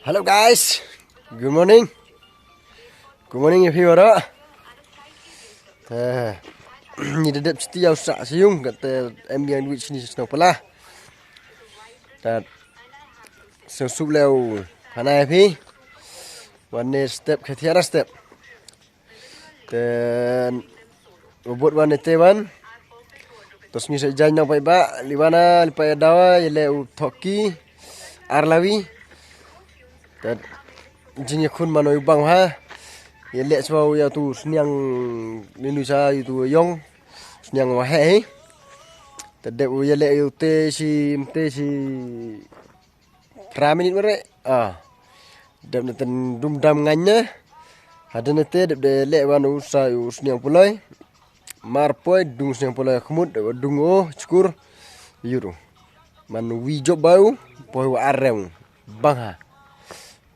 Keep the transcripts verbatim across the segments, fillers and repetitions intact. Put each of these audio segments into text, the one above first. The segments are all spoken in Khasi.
Hello guys. Good morning. Good morning ïa phi baroh. Eh, ngi da dep stia u sah sha ïung, kata em biang duit shini sha shnong pala. Tad sngewsuk leh u khana ïa phi. Wan ne step khathiara step. Te u bud wan ite wan. Tos ngi sa jaiñ nang paidbah, li wana li paidbah ïa leh u thoki ar lawi. Te jingïakhun mano u bang ha. Ïa leh swa ïa tu sniang linu sa ïa tu yong. Sniang wa he. Te dep u ïa leh ïa u te si mte si phra minit mare. Ah. Dep ne ten dum dam ngañ ne. Hadane te dep de leh wan u sa u sniang puloi. Mar poi dung sniang puloi khmut dep dung o chukur. Yuru. Man wi job bau poi wa arem. Bang ha.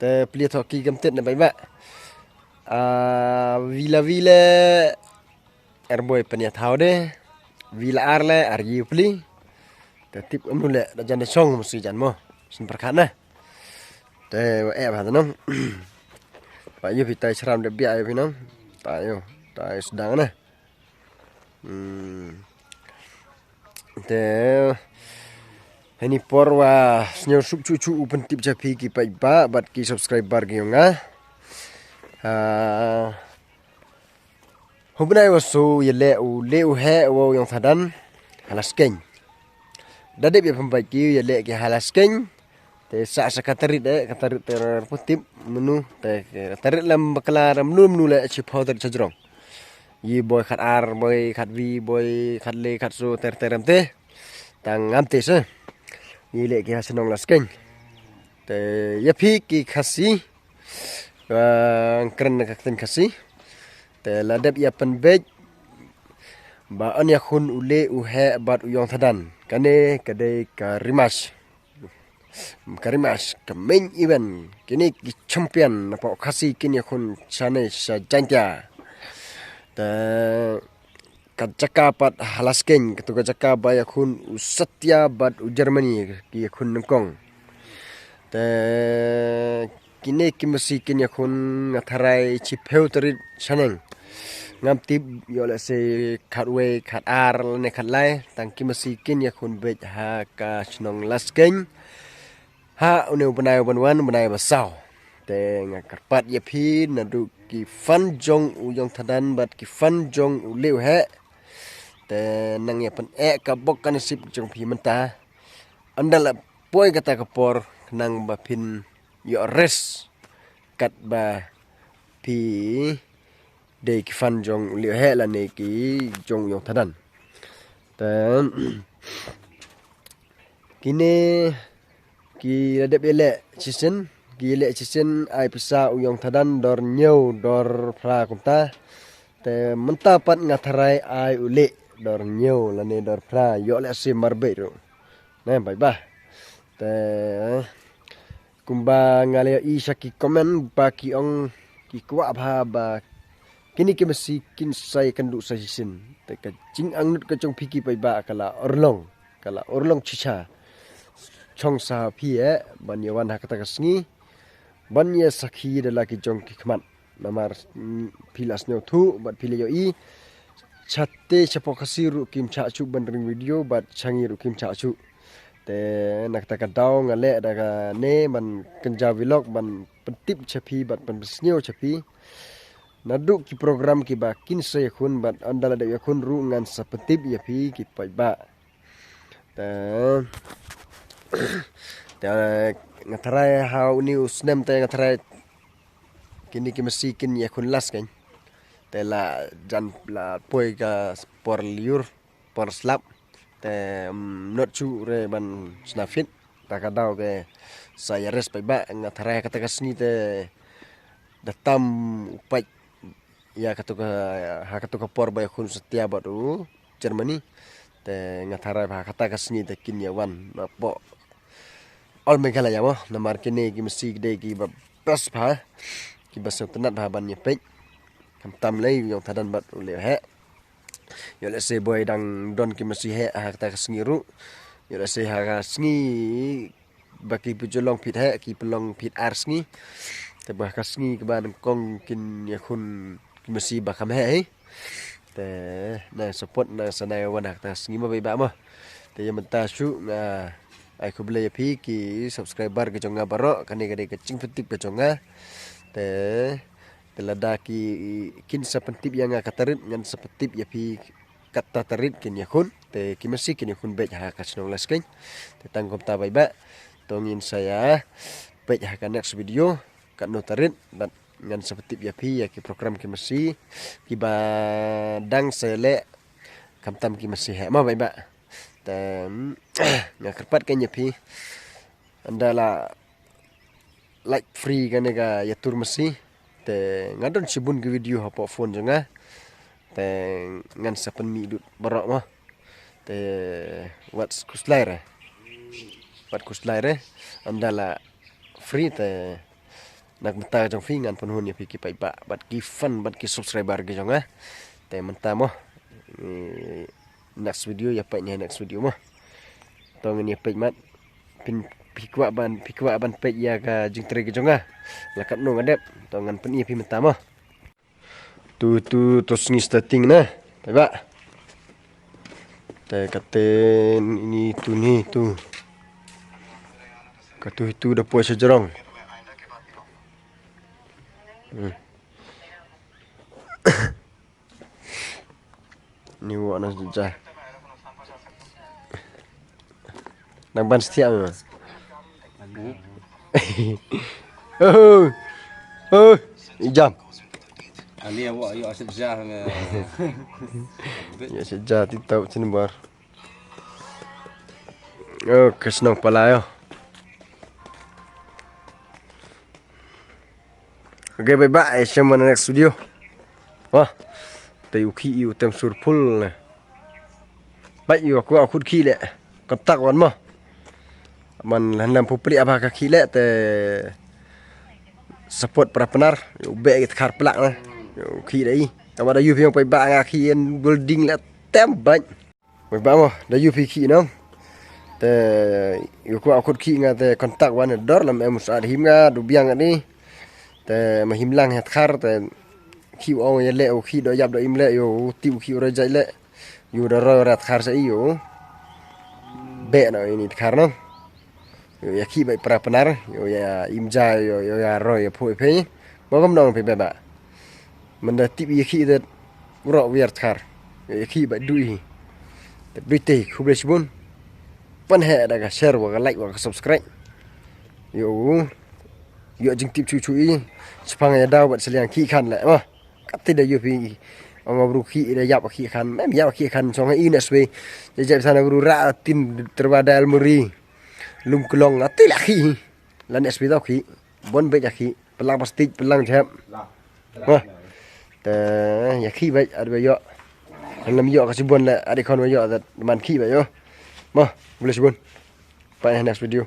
Te pli thoki gam tet ne bai ba. Ah, vila vila. Er boi pynïathaw de. Vila ar le ar yi pli. Te tip em nu le da jan da chong mo si jan mo. Sin perkhat na. Te wa eh ba nong. Ba yu phi tai chram de bia yu phi nong. Tai yu. Tai sedang na. Hmm. Te hani por wa sñiaw suk chu chu u pyntip cha phi ki paidbah bad ki subscriber ki yong nga. Ah, Hubnai wa su ïa leh u leh u heh wa u Yong Thadan ha la skeng. Da dep ïa pynbait ki ïa leh ki ha la skeng. Te sa sa ka tarik eh, ka tarik te ra putip menu te ka tarik lem bakla ra menu menu leh chi phaw tarik cha jrong. Yi boi khat ar, boi khat vi, boi khat le khat su ter ter am te. Tang am te sa. Yi leh ki ha Shnong la skeng. Te ïa phi ki Khasi. Ba kren na ka ktien Khasi. Te la dep ïa pynbeit ba yn ïakhun u leh u heh bad u Yong Thadan. Kane ka dei ka rematch. Ka rematch ka main event. Kine ki champion na pok Khasi kin ïakhun shane sha Jaintia. Te ka jaka pat ha la skeng, katu ka jaka ba ïakhun u Satya bad u Germany ki ïakhun nyngkong. Te kine ki masi kin ïakhun nga tharai chi phew tarik shaneng. Ngam tip ïoh leh se khat wei, khat ar, lane khat lai, tang ki masi kin ïakhun beit ha ka Shnong la skeng. Ha une u bnai u ban wan, u bnai ba saw. Te nga kyrpad ïa phi naduh ki fan jong u Yong Thadan bad ki fan jong u leh u heh. Te nang ïa pyn eh ka bok ka nasib jong phi mynta. Ynda la poi kata ka por nang ba phin ïoh rest. Katba phi dei ki fan jong u leh u heh lane ki jong u Yong Thadan. Te kine ki la dep ïa leh shisien, ki ïa leh shisien ai pisa u Yong Thadan dor hynñiew dor phra kumta. Te mynta pat nga tharai ai u leh dor hynñiew lane dor phra ïoh leh si mar beit ruh. Ne bai ba. Te kumba nga la ïohi sha ki comment ba ki ong ki kwah bha ba kine ki masi kin sa ïakynduh sa shisien. Te ka jingangnud ka jong phi ki paidbah ka la urlong, ka la urlong chicha. Chong sa phi eh ban ïa wan ha kata ka sngi ban ïa sakhi da la ki jong ki khmat. Namar, mm, phi la sñiawthuh bad phi la ïohi. Chate chapoh Khasi ruh kim chah shuh ban ring video bad changi ruh kim chah shuh. Te na kata ka daw nga leh da kane ban kynja vlog ban pyntip cha phi bad pynsñiaw cha phi. Naduh ki program kiba kin sa ïakhun bad ynda la dep ïakhun ruh ngan sa pyntip ïa phi ki paidbah. Te, te nga tharai ha une u snem te nga tharai kine ki masi kin ïakhun la skeng. Te la jan la poi ka por lyiur, por slap. Te, mm, not shuh re ban shna fit. Ta ka daw ke sa ïa rest paidbah nga tharai kata ka sngi te da tam u pait ïa katu ka, ha katu ka por ba ïakhun u Satya bad u Germany. Te nga tharai ba ha kata ka sngi te kin ïa wan napoh All Meghalaya mo, namar kine ki masi ki dei kiba best bha, kiba sngewtynnat bha ban ïa peit. Khamtam lei u Yong Thadan bad u leh u heh. Ïoh leh se boi dang don ki masi heh ha kata ka sngi ruh. Ïoh leh se ha ka sngi ba ki pynjulong phit heh, ki pynlong phit ar sngi. Te ba ka sngi kaba nyngkong kin ïakhun ki masi ba kham heh hi. Te nang support, nang sa nang wan ha kata ka sngi mo paidbah mo. Te ïa mynta shu nga ai khublei ïa phi ki subscriber ki jong nga baroh, kane ka dei ka jingpyntip ka jong nga. Te te lada ki kin sa pyntip ïa nga kata rit, ngan sa pyntip ïa phi kata rit kin ïakhun. Te ki masi kin ïakhun beit ha ka shnong Laskeiñ. Te tang kumta paidbah. To ngin sa ïa peit ha ka next video katno tarik, bad ngan sa pyntip ïa phi ïa ki program ki masi kiba dang sa leh, khamtam ki masi heh mo paidbah. Te nga kyrpad kein ïa phi, ynda la like free kane ka ïatur masi, te nga don shibun ki video hapoh phone jong nga. Te ngan sa pynmih dud baroh mo. Te wat khuslai re, wat khuslai re, ynda la free te na ka bynta jong phi ngan pynhun ïa phi ki paidbah bad ki fan bad ki subscriber ki jong nga. Te mynta mo, next video ïa peit ne next video mo. To ngin ïa peit mat. Phi kwah ban, phi kwah ban peit ïa ka jingtrei ka jong nga la katno nga dep, to ngan pyni ïa phi mynta mo. Tu tu tu sngi starting na. Te ba, te kata ini tu ni tu. Katu itu da poi sejrong. Hmm. Ni wa na ja. Nang ban setia memang. Oh. Oh. Ijam. Ani awak yo asyik jah. Yo asyik jah titau sini bar. Oh, kesnong pala yo. Okay, bye bye. Shem man next video. Wah. Te u khih u tem sur full ne. Bye, u kwah khut khih le. Kontak wan mo. Man lan lam pupri apa ka khih le te support para penar. U be ki tkar plak ne. U khih dei. Kama da yu piang bye bye nga khih en building le tem bye. Wei ba mo, da yu phi khih nong. Te yu kwah khut khih nga te kontak wan dor lam em sa him nga du biang ni. Te ma him lang het khar te khih ong ya le u khih do yap do im le yu ti u khih ro jai le. Yu do ro rat khar sa yu. Be no ini khar nong. Yu ya khih bai pra penar, yu ya im ja yu ya ro ya phu phe. Ba gam nong phi be ba. Manda tip ïa khih da ro wiar tkar. Ïa khih ba dui. Te bri te khublei shibun. Pan he da ka share wa ka like wa ka subscribe. Yo. Yo jing tip chu chu i. Chpang ya daw bat seliang khih khan le ma. Kati da yo phi. Ong bru khih da yap khih khan. Mem yap khih khan song i nes we. Ja ja sana bru ra tin terwa dal muri. Lum klong ati la khih. La nes we da khih. Bon bej a khih, pelang plastik, pelang jep. Wah. Te ya khih bej, ada bej yo. Kan lam yo ka sibun le, ada kon yo, man khih bej yo. Mo, boleh sibun. Bye, next video.